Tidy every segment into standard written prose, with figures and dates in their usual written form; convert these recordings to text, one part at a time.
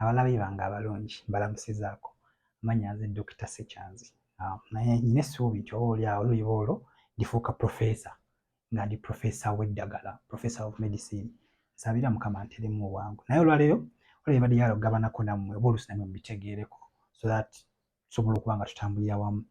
Abalabi bange abalungi mbalamusizaako. Amannya nze Dokita Ssekyanzi. Naye nina essuubi nti oba oli awo luliba olwo ndifuuka profesa nga ndi profesa w'eddagala, professor of medicine. Nsabira Mukama nteremu obwangu. Naye olwaleero olwo mbadde yala okugabanako nammwe oba oluusi nammwe mubitegeereko so that tusobola okuba nga tutambulira wamu.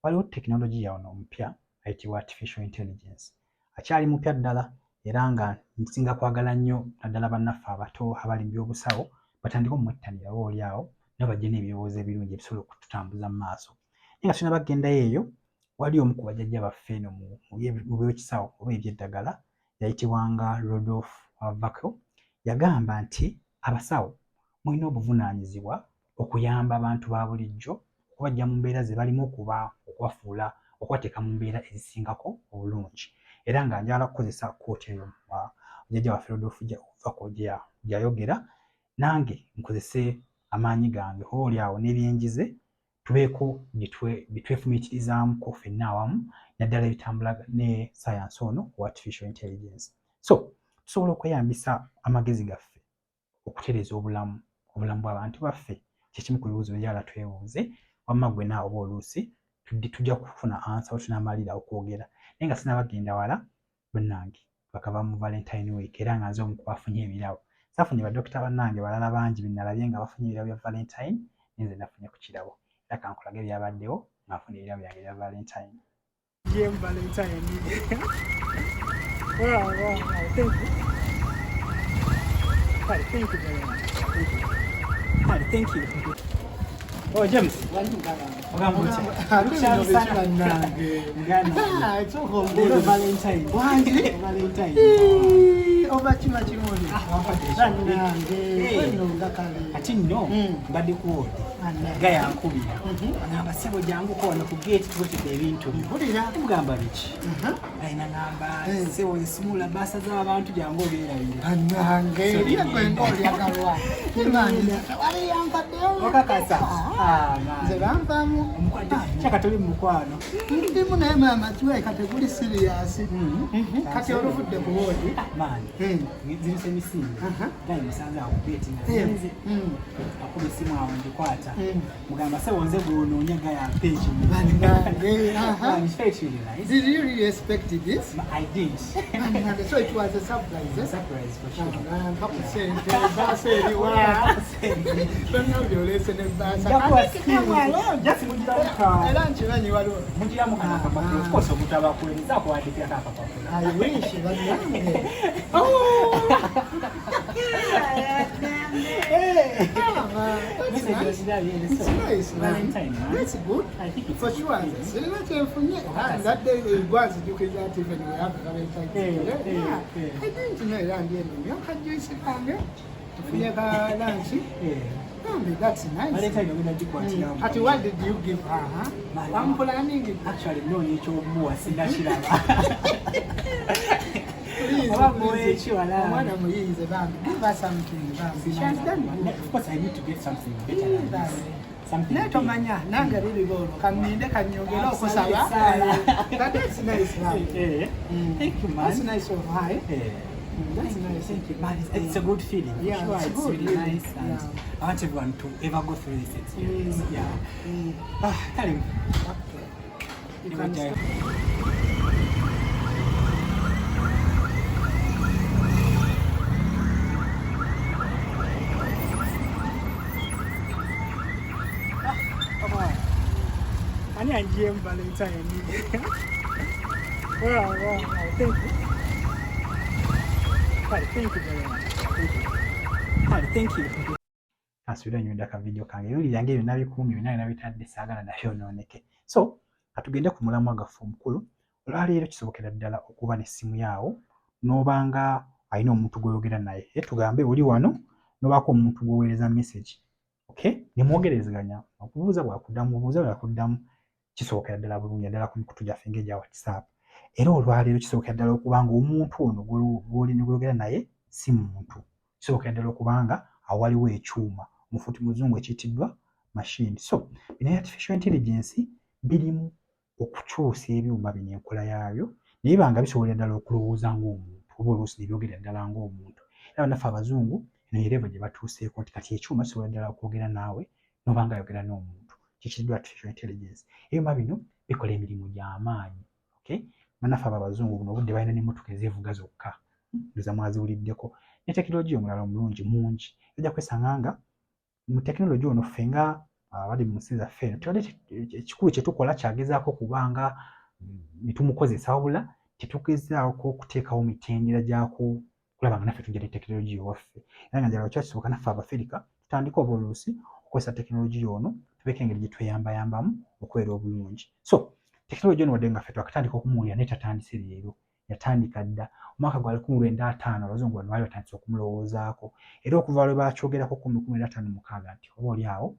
Waliwo tekinologiya ono omupya ayitibwa artificial intelligence. Akyali mupya ddala era nga nsinga kwagala nnyo naddala bannaffe abato abali mu by'obusawo batandike omwettanira oba oli awo nabo bajje n'ebirowoozo ebirungi ebisobola okututambuza mu maaso. Naye nga tulina bagendayo eyo, wali omu ku bajjajja baffe eno mu by'ekisawo oba eby'eddagala yayitibwanga Rudolf Virchow yagamba nti abasawo mulina obuvunaanyizibwa okuyamba abantu ba bulijjo okubaggya mu mbeera ze balimu okuba okubafuula okubateeka mu mbeera ezisingako obulungi. Era nga njagala kukozesa quote eyo jjajja waffe Rudolf Virchow gye yayogera nange nkozese amaanyi gange oba oli awo n'ebyenjize tubeeko bye twefumiitirizaamuko ffenna awamu naddala ebitambula ne sayansi ono owa artificial intelligence. So tusobola okweyambisa amagezi gaffe okutereeza obulamu obulamu bw'abantu baffe kyekimu ku bibuuzo byala twebuuze wamma gwe naawe oba oluusi tujja kufuna ansa we tunaamalira okwogera naye nga sinabagenda wala bannange bakava mu Valentine week era nga nze omu ku bafunye ebirabo saafunye badokita bannange balala bangi be nalabye nga bafunye ebirabo bya Valentine naye nze nafunye ku kirabo era kankulage ebyabaddewo nga nfuna ebirabo byange ebya Valentine. GM Valentine. Wow, wow, wow. Thank you. Hi, thank you very much. Thank you. Hi, thank you. Oh, James. Ogamba otya? Leero Valentine. Valentine. Oba kiba kimuli. Bannange, nno nga kale. Kati nno mbadde ku ward. Ga yankubira. Agamba ssebo janguko wano ku gate tuwetedde ebintu. Mpulira. Mugamba biki? Alina ngamba ssebo nsimula bbaasa z'abantu jangu obeerabire. Bannange, ye gwe ng'olyagalwa. Tewali yampaddeyo. Okakasa? Ah, Nze banvaamu. Kyaka toli mu mukwano. Ndimu naye maama kiweka teguli serious. Kati oluvudde ku ward. Maani. Nziruse emisinde. Gayi musanze awo ku gate nga nze. Akuba essimu awo ngikwata. Mugamba ssebo nze gw'onoonya guy ampa ekimu. Bannange, aha. Man, it's really nice. Did you really expect this? I did. Bannange, so it was a surprise, eh? Surprise for sure. Mpa ku ssente, bbaasa eriwa. Bannange oleese ne bbaasa. Njakuwa Ate kikamu Just mugiramu ka Era nkimanyi waliwo. mugiramu kano akapapula. Of course omuntu aba akuweereza akuwandiikirako akapapula. I wish bannange. Hey! Ah, that's Message nice. was there, It's so nice, man. Valentine, man. That's good. I think it's For sure. good. Sirina kyenfunye. Ah, that day gwanzijukiriza nti even we have Valentine's Eh, Day. eh, Yeah. eh. I didn't know era ndi eno myaka juice kange. Tufunye ka lunch. Bambi, that's nice. Valentine ogenda gikwatiramu. Kati what did you give her, huh? Man. I'm planning. Actually, nnoonya ekyomuwa sinnakiraba. Please, Oba please. muwe eki wala. Omwana muyiyize bambi. Give her something bambi. She has done good. Of course, I need to get something better than this. Something Naye big. tomanya nange luliba olwo kanninde kannyongere okusaba. Saala. But that's nice bambi. Eh, thank you, man. That's nice of her. Eh? Eh, That's nice. Thank you, man. It's a good feeling. For Yeah, sure, it's it's good, really really. nice, and Yeah. I want everyone to ever go through this experience. Yeah. Ah, kale. Okay. You can Anyway, stop. Ani anjiye Valentine. Wow, wow, wow. Thank you. Hi, thank you very much. Thank you. Hi, thank you. Kansubira nywedde ka video kange ebirungi byange byonna bikuumye byonna nabitadde saagala nabyonooneke. So katugende ku mulamwa gwaffe omukulu. Olwaleero kisobokera ddala okuba n'essimu yaawo n'obanga alina omuntu gw'oyogera naye. Era tugambe oli wano n'obaako omuntu gw'oweereza message. Okay? Ne mwogerezeganya okubuuza bw'akuddamu, obuuza bw'akuddamu kisobokera ddala bulungi naddala ku mikutu gyaffe ng'egya WhatsApp. Era olwaleero kisobokera ddala okuba ng'omuntu ono gw'oli gw'oyogera naye si muntu. Kisobokera ddala okuba nga awo waliwo ekyuma mufuti muzungu ekiyitiddwa machine. So bino artificial intelligence birimu okukyusa ebyuma bino enkola yaabyo naye biba nga bisobolera ddala okulowooza ng'omuntu oba oluusi ne byogera ddala ng'omuntu. Era bannaffe abazungu Eno ye level gye batuuseeko nti kati ekyuma kisobola ddala okwogera naawe noba nga ayogera n'omuntu, kikiriddwa artificial intelligence. Ebyuma bino bikola emirimu gy'amaanyi, okay? Bannaffe abo abazungu buno obudde balina n'emmotoka ezeevuga zokka, ndoza mwaziwuliddeko, ne tekinologiya omulala omulungi mungi. Ojja kwesanga nga mu tekinologi ono ffe nga abali mu nsi zaffe eno tebadde ekikulu kye tukola kyagezaako kuba nga ne tumukozesa, wabula tetugezaako okuteekawo mitendera gyaku kulaba nga naffe tujja ne tekinologiya owaffe. Era nga njagala kyakisoboka naffe Abafirika tutandike oba oluusi okukozesa tekinologiya ono, tubeeko engeri gye tweyambayambamu okubeera obulungi. So tekinologiya ono wadde nga ffe twakatandika okumuwulira, naye tatandise leero, yatandika dda omwaka gwa 1950. Abazungu bano baali batandise okumulowoozaako, era okuva lwe bakyogerako ku 1956 nti oba oli awo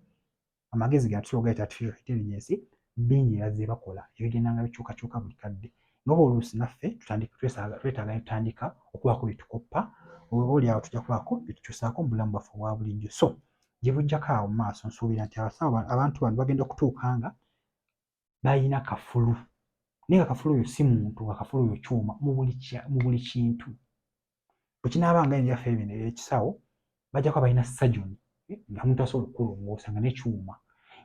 amagezi gano tusobola gayita artificial intelligence, bingi ebazze bakola ebigenda nga bikyukakyuka buli kadde, nga oba oluusi naffe twetaaga ne tutandika okubaako bye tukoppa, oba oli awo tujja kubaako bye tukyusaako mu bulamu bwaffe obwa bulijjo. So gye bujjako awo mu maaso, nsuubira nti abasawo abantu bano bagenda okutuuka nga balina kafulu, naye nga kafulu oyo si muntu, nga kafulu oyo kyuma mu buli kintu. Bwe kinaaba nga ebyaffe bino ekisawo, bajja kuba balina surgeon nga muntu asobola okukulongoosa nga n'ekyuma,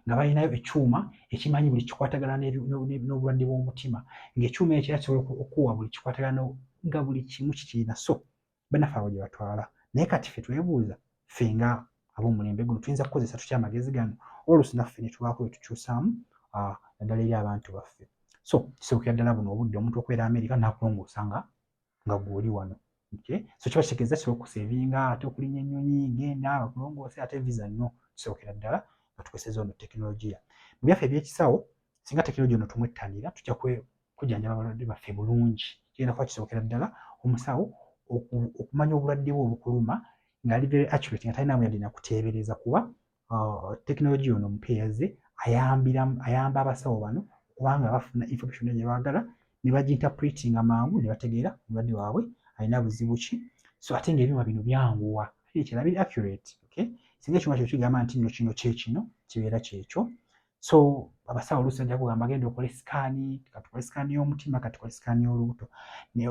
nga balinayo ekyuma ekimanyi buli kikwatagana n'obulwadde bw'omutima, ng'ekyuma ekyo era kisobola okuwa buli kikwatagana, nga buli kimu kikirina. So bannaffe abo gye batwala, naye kati ffe twebuuza, ffe nga ab'omulembe guno tuyinza kukozesa tutya amagezi gano oluusi naffe ne tubaako bye tukyusaamu, naddala eri abantu baffe? So kisobokera ddala buno obudde omuntu okubeera Amerika n'akulongoosa nga gw'oli wano, okay? So kiba kitegeeza kisobola okusavinga ate okulinnya ennyonyi genda bakulongoose, ate visa no kisobokera ddala nga tukozeseza ono tekinologiya. Mu byaffe ebyekisawo, singa tekinologiya ono tumwettanira, tujja kujjanjaba abalwadde baffe bulungi. Kigenda kuba kisobokera ddala omusawo okumanya obulwadde bwe obukuluma ng'ali very accurate, nga talinamu yadde nakuteebereza, kuba tekinologiya ono omupya yazze ayamba abasawo bano kubanga bafuna information gye baagala ne bagiinterpretinga mangu ne bategeera omulwadde waabwe alina buzibu ki. So ate ng'ebyuma bino byanguwa, ate ekirala biri accurate, okay? Singa ekyuma kyo kigamba nti nno kino kyekino, kibeera kyekyo. So abasawo oluusi bajja kugamba genda okole scan, katukole scan y'omutima, katukole scan y'olubuto, ne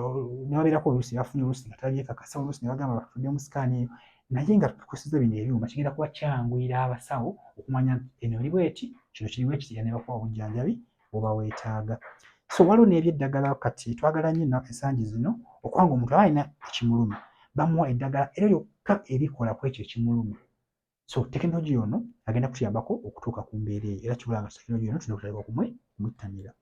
babeerako oluusi bafunye oluusi nga tabyekakasa, oluusi ne bagamba batudde mu scan eyo. Naye nga tukozesa bino ebyuma, kigenda kuba kyanguyira abasawo okumanya nti eno eri bweti, kino kiri bwekiti, era ne bakuwa obujjanjabi bw'oba weetaaga. So waliwo n'ebyeddagala. Kati twagala nnyo ensangi zino okubanga omuntu aba alina ekimuluma, bamuwa eddagala era lyokka erikola ku ekyo ekimuluma. So tekinologiya ono agenda kutuyambako okutuuka ku mbeera eyo, era kibula nga tekinologiya ono tulina okutandika okumwettanira.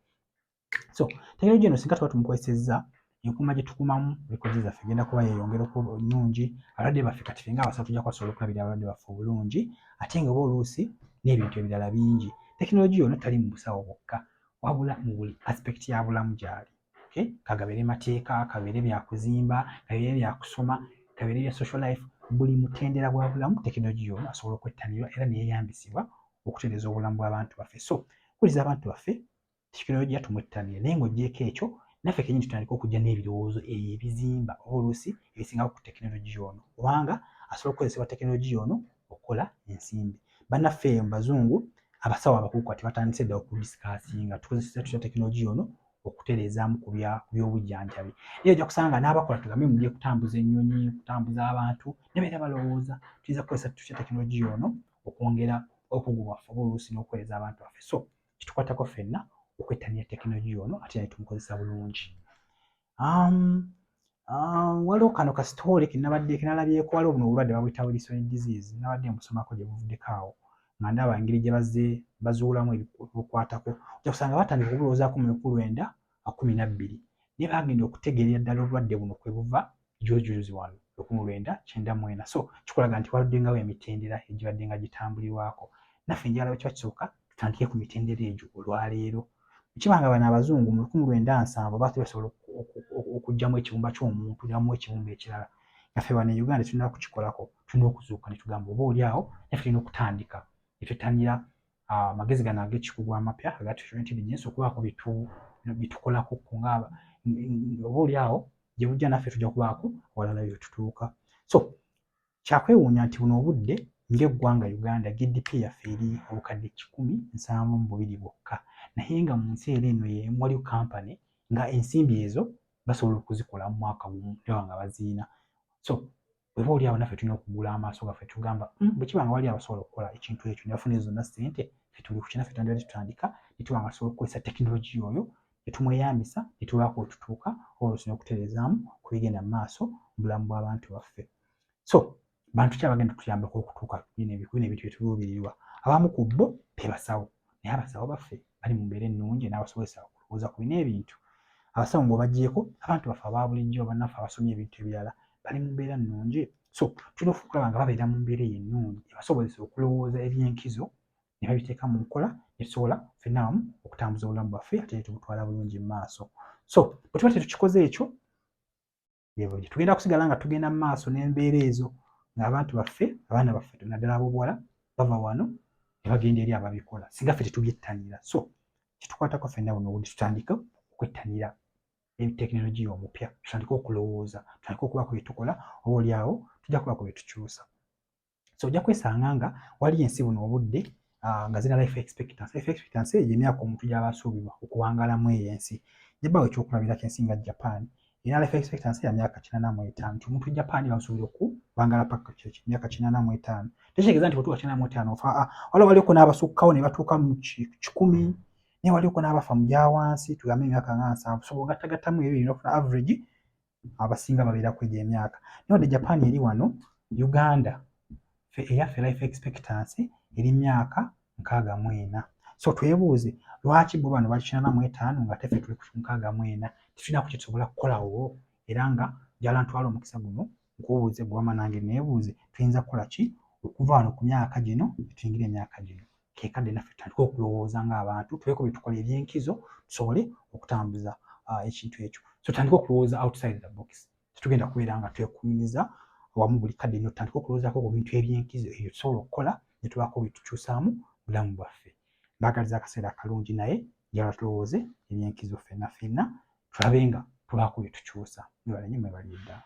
So tekinologiya eno singa tuba tumukozesezza, enkuuma gye tukumamu records zaffe egenda kuba yeeyongera okuba ennungi. Abalwadde baffe kati ffe ng'abasawo tujja kuba tusobola okulabirira abalwadde baffe obulungi, ate nga oba oluusi n'ebintu ebirala bingi. Tekinologiya ono tali mu busawo bwokka, wabula mu buli aspect ya bulamu gy'ali, okay? Kagabeere mateeka, kabeere byakuzimba, kabeere byakusoma, kabeere bya social life, buli mutendera gwa bulamu tekinologiya ono asobola okwettanirwa era neyeyambisibwa okutereeza obulamu bw'abantu baffe. So kuliza abantu baffe tekinologiya tumwettanire, naye ng'oggyeeko ekyo, naffe kenyini tutandika okujja n'ebirowoozo ebyo ebizimba oba oluusi ebisingako ku tekinologiya ono, kubanga asobola okukozesebwa tekinologiya ono okukola ensimbi. Bannaffe eyo mu bazungu, abasawo abakugu kati batandise dda okudiscussinga tukozesa tutya tekinologiya ono okutereezaamu ku byobujjanjabi. Naye ojja kusanga n'abakola, tugambe mu byekutambuza ennyonyi, kutambuza abantu, nabeera balowooza tuyinza kukozesa tutya tekinologiya ono okwongera obukugu bwaffe oba oluusi n'okuweereza abantu baffe. So kitukwatako ffenna okwettanira tekinologiya ono, ate naye tumukozesa bulungi. Waliwo kano ka story kenabadde kenalabyeko. Waliwo buno obulwadde babuyita Wilson disease, nabadde mbusomako gye buvuddeko awo, nga ndaba engeri gye bazze bazuulamu ebikwatako. Ojja kusanga batandika okubulowoozaako mu 1912, naye bagenda okutegeerera ddala obulwadde buno kwe buva juzijuzi wano 1994. So kikulaga nti waluddengawo emitendera egibadde nga gitambulirwako. Naffe njagala bwe kiba kisooka tutandike ku mitendera egyo olwaleero. Kibanga bano abazungu mu 1970 baali basobola okuggyamu ekibumba ky'omuntu ne bamuwa ekibumba ekirala, nga ffe wano e Uganda tulina kukikolako. Tulina okuzuuka ne tugamba oba oli awo naffe tulina okutandika ne twettanira amagezi gano ag'ekikugu amapya aga artificial intelligence, okubaako byetukolako nga oba oli awo gye bujja naffe tujja kubaako walala bye tutuuka. So kyakwewuunya nti buno obudde ng'eggwanga Uganda GDP yaffe eri 172,000 bwokka, naye nga mu nsi era eno y'emu waliwo kampani nga ensimbi ezo basobola okuzikola mu mwaka gumu neba nga baziina. So Bweba oli awo naffe tulina okugula amaaso gaffe, tugamba bwe kiba nga wali abasobola okukola ekintu ekyo ne bafuna ezo zonna ssente, ffe tuli ku kinaffe twandibadde tutandika ne tuba nga tusobola okukozesa tekinologiya oyo ne tumweyambisa ne tubaako we tutuuka oba oluusi n'okutereezaamu ku bigenda mu maaso mu bulamu bw'abantu baffe. So bantu ki abagenda okutuyambako okutuuka ku bino ebintu bye tuluubirirwa? Abamu ku bo be basawo, naye abasawo baffe bali mu mbeera ennungi enaabasobozesa okulowooza ku bino ebintu? Abasawo ng'obaggyeeko, abantu baffe aba bulijjo, bannaffe abasomye ebintu ebirala bali mu mbeera nnungi? So tulina okulaba nga babeera mu mbeera eyo ennungi ebasobozesa okulowooza eby'enkizo ne babiteeka mu nkola ne tusobola ffenna wamu okutambuza obulamu bwaffe ate ne tubutwala bulungi mu maaso. So bwe tuba tetukikoze ekyo, tugenda kusigala nga tugenda mu maaso n'embeera ezo ng'abantu baffe, abaana baffe naddala ab'obuwala bava wano ne bagenda eri ababikola singa ffe tetubyettanira. So kitukwatako ffenna buno obudde, tutandike okwettanira tekinologiya omupya, tutandike okulowooza, tutandike okubaako bye tukola, oba oli awo tujja kubaako bye tukyusa. So ojja kwesanga nga waliyo ensi buno obudde nga zina life expectancy. Life expectancy eyo emyaka omuntu gy'aba asuubirwa okuwangaalamu eyo ensi. Njabawo ekyokulabirako, ensi nga Japan erina life expectancy ya myaka 85, nti omuntu Japan bamusuubira okuwangaala paka myaka 85. Tekitegeeza nti bw'otuuka 85 ofa. Waliwo waliko n'abasukkawo ne batuuka mu 100, naye waliko n'abafa mu gya wansi, tugambe emyaka nga 70. So bw'ogattagattamu ebyo birina okufuna average, abasinga babeera ku egyo emyaka. Naye wadde Japan eri wano, Uganda ffe eyaffe life expectancy eri myaka 64. So twebuuze lwaki bo bano bali 85 nga ate ffe tuli ku 64? Tetulinaku kye tusobola kukolawo? Era nga njagala ntwala omukisa guno nkubuuze gwe wama nange neebuuze, tuyinza kukola ki okuva wano ku myaka gino tuyingire emyaka gino? Kekadde naffe tutandike okulowooza ng'abantu, tubeeko bye tukola eby'enkizo tusobole okutambuza ekintu ekyo. So tutandike okulowooza outside the box. Tetugenda kubeera nga twekumiriza wamu buli kadde nno. Tutandike okulowoozaako ku bintu eby'enkizo ebyo tusobola okukola ne tubaako bye tukyusaamu bulamu bwaffe. Mbaagaliza akaseera akalungi, naye njagala tulowooze ebyenkizo ffenna ffenna, tulabe nga tubaako bye tukyusa. Mwebale nnyo, mwebalire ddala.